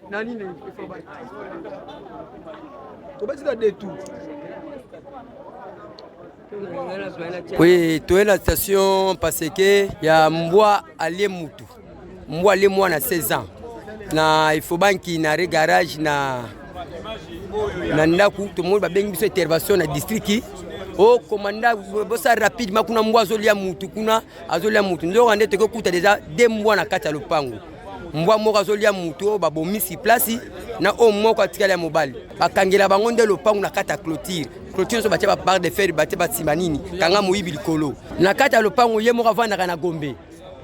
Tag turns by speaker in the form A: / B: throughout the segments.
A: Na nini tobeti na detour.
B: Oui, toye na station parce que ya mbwa alie mutu, mbwa alie mwana 16 ans na Efobanki na re garage na na ndako. Tomoni babengi biso intervention na district o komanda bosala rapidement kuna, mbwa azolia mutu, kuna azolia mutu. Nzoka nde tokokuta deja de mbwa na kati ya lopango. Mbwa moko azolia mutu oyo babomisi place na oyo moko atikali ya mobali. Bakangela bango nde lopango na kati ya clôture. Clôture nyonso batia babarre de fer, batie batima nini, kanga moyibi likolo na kati ya lopango. Ye moko avandaka na Gombe,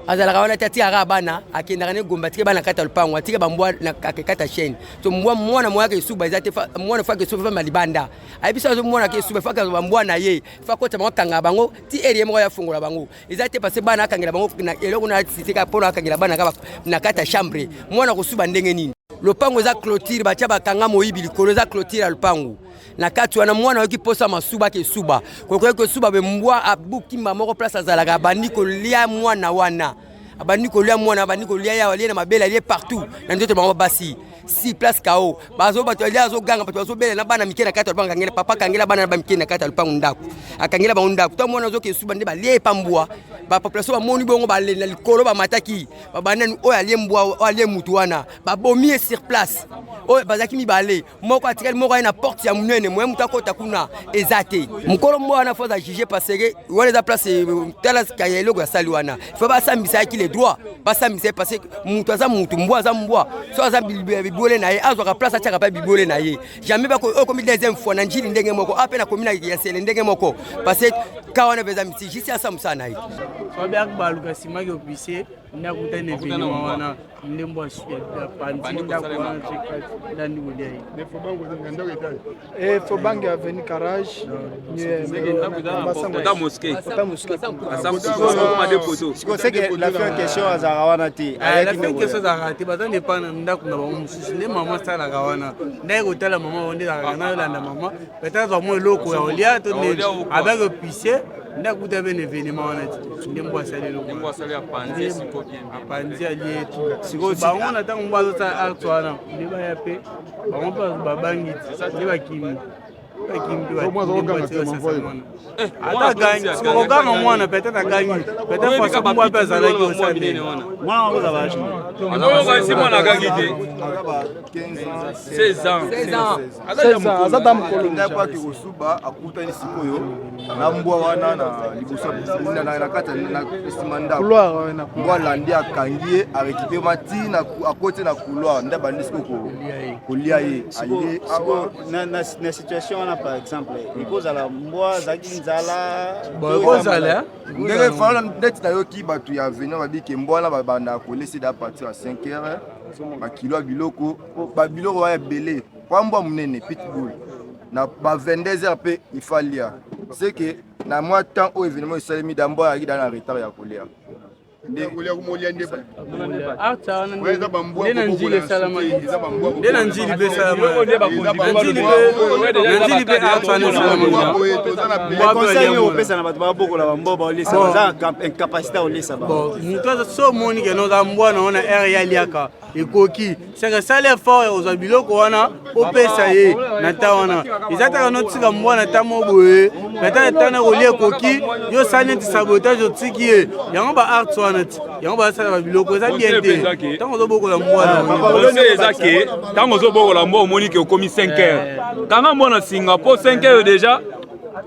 B: azalaka wana te, atikaka bana, akendaka ne Gombe, atike bana na kati ya lopango, atike bambwa na kati ya chaîne. So mbwa mwana moyaka esuba eza te, mwana faki esuba fama libanda, ayebi so azomwana ke esuba faki bambwa na ye fa kota bango, akanga bango ti ere ye moko ya fongola bango. Eza te parce bana akangela bango na eloko na site mpona akangela bana kaka na kati ya chambre. Mwana kosuba ndenge nini? Lopango eza clôture, batia bakanga moyibi likolo, eza clôture ya lopango. Na kati wana mwana ayoki mposa masuba, ake esuba, kokoki kosuba be mbwa abukimba moko place azalaka, abandi kolia mwana wana, abandi kolia mwana, abandi kolia ya alie na mabele, alie partout na nzoto. Bango basi si place kao bazo bato alia, azoganga, bato bazobela na bana mike na kati ya lopango. Akangela papa, akangela bana na bamike na kati ya lopango, ndako akangela bango ndako. To mwana azoki esuba nde balie epa mbwa. Bapopulation bamoni bongo, baleli na likolo, bamataki, babanani oyo alie mbwa, oyo alie mutu wana, babomi ye sur place. Oyo bazalaki mibale, moko atikali, moko aye na porte ya monene, moye moto akota kuna eza te. Mokolo mbwa wana faut aza juge parce que wana eza place. Tala kaya eloko asali wana, faut basambisa yaki le droit, basambisa ye parce que mutu aza mutu, mbwa aza mbwa. So aza bibwele na ye, azwaka place atiaka mpe bibwele na ye. Jamais oyo komi deuxième fois na Njili ndenge moko, ape na komi ya Sele ndenge moko, parce que ka wana mpe eza miti justice asambisa na ye.
C: So abiaki baluka nsima officier nde akutani na événement wana, nde mbwa apanzi ndako wana, ndandi kolia ye.
A: Efobangi, avenue Garage.
D: Ota mosquée.
E: Seke la fille en question azalaka wana te?
C: La fille en question azalaka te, baza nepa na ndako na bango mosusu. Nde mama asalaka wana, ndaki kotala mama bango, nde ezalaka nayolanda mama, peut-être azwa mwa eloko ya kolia to nde abaki officier nde akuta mpe na événement wana ti nde mbwa asali eloko, apanzi, alie bango. Na ntango mbwa azosala acte wana, nde baya mpe bango mpe babangi ti nde bakimi, bakimi mpe. Ata agangi, kokoganga mwana, peut-être agangi, peut-être façon mbwa mpe azalaki osala.
D: Mwana agangi te, 16 ans.
A: Aza da mokolo.
E: Ndako ake kosuba, akutani sikoyo na mbwa wana na liboso, na kati na nsima ndako. Mbwa alandi, akangi ye, arécupérer ma ti akoti na couloir, nde abandi sikoyo kolia ye.
F: Alie na situation wana. Par exemple, ekozala mbwa azalaki nzala?
C: Ekozala.
E: Ndenge fana neti nayoki bato ya avenir babike, mbwa wana babandaka kolesa à partir ya 5 heures, bakilo ya biloko, babiloko wana ebele po mbwa monene pitbull na ba 22 heures mpe ifalia. C'est que na mwa temps oyo événement esalemi, da mbwa ayaki da na retard ya kolia.
C: Nde na Njili esalamaki, nde na Njili mpe esalamaki, na Njili mpe art wana esalamaki.
F: Conseil opesa na bato babokola bambwa, baolesa, baza incapacité ya kolesa bango?
C: Moto aza so omoni keno oza mbwa na wana, aire ye aliaka ekoki, seke sala effort ya kozwa biloko wana, opesa ye na ta wana. Eza taka notika mbwa na ta mo boye, na ta tana kolia ekoki, yo osali neti sabotage, otiki ye. Yango ba art wana ti yango basala babiloko eza bien te ntango ozobokola mbwa.
D: Conseil eza ke ntango ozobokola mbwa, omoni ke okomi 5 heures, kanga mbwa na singa, mpo 5 heures déjà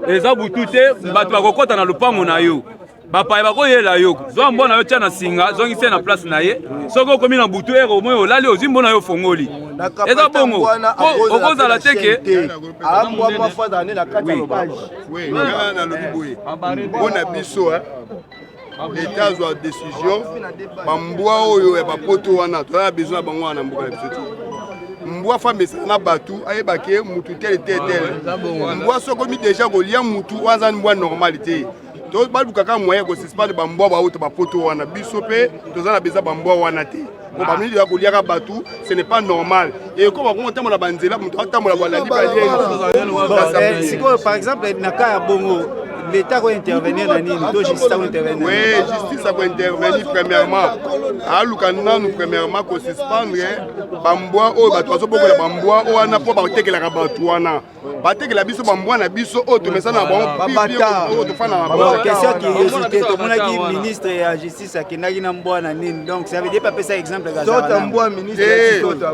D: eza butu te, bato bakokɔta na lopango na yo, bapaya bakoyela yo. Zwa mbwa na yo, tia na singa, zongisi ye na place na ye. Soki okomi na butu ere omoi olali, ozwi mbwa na yo, ofongoli, eza bongo. Okozala te ke
E: ambwa mwa azala nde na kati ya lopango.
G: Nga nalobi boye mpo na biso, leta azwa décision. Bambwa oyo ya bapoto wana, toza na besoin na bango wana na mboka na biso te. Mbwa famesana na bato, ayebake mutu tel tel tel. Mbwa soki omi déjà kolia mutu, oyo aza mbwa normal te. Baluka kaka moyen ya kosuspendre bambwa bauta bapoto wana. Biso mpe toza na beza bambwa wana te, po bamingi ya koliaka bato, ce n'est pas normal. Ekoma kongo otambola banzela, moto atambola balandi
F: balieni. Sikoyo, par exemple, na cas ya bongo, l'État kointervenir na nini to justice akointervenir?
G: Oui, justice akointervenir. Premièrement, aluka nanu premièrement kosuspendre bambwa oyo bato bazobokola, bambwa oyo wana, mpo batekelaka bato wana, batekela biso bambwa na biso oyo tomesana na bango, oyo tofanda na
F: bango. Question ya curiosité, tomonaki ministre ya Justice akendaki na mbwa na nini, donc ça veut dire apesa exemple.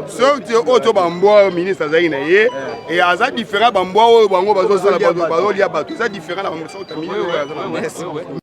G: Sorte oyo to bambwa oyo ministre azalaki na ye e aza différent. Bambwa oyo bango bazosala, bazolia bato, eza différent na bango. Sorte ministre oyo aza na